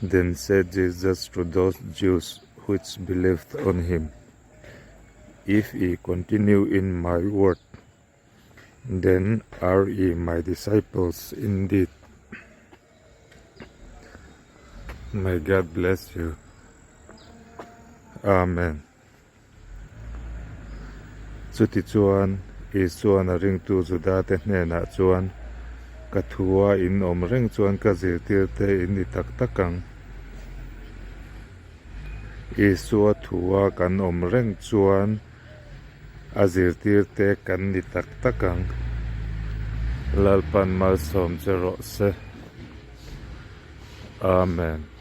Then said Jesus to those Jews which believed on him, If ye continue in my word, then are ye my disciples indeed. May God bless you. Amen. Chutichuan, Isuan a ringtu Judate hnenah chuan, Ka thua in awm reng chuan ka zirtirte in ni tak tak ang. Isua thua kan awm reng chuan a zirtirte kan ni tak tak ang. Lalpan malsawm che rawh se. Amen.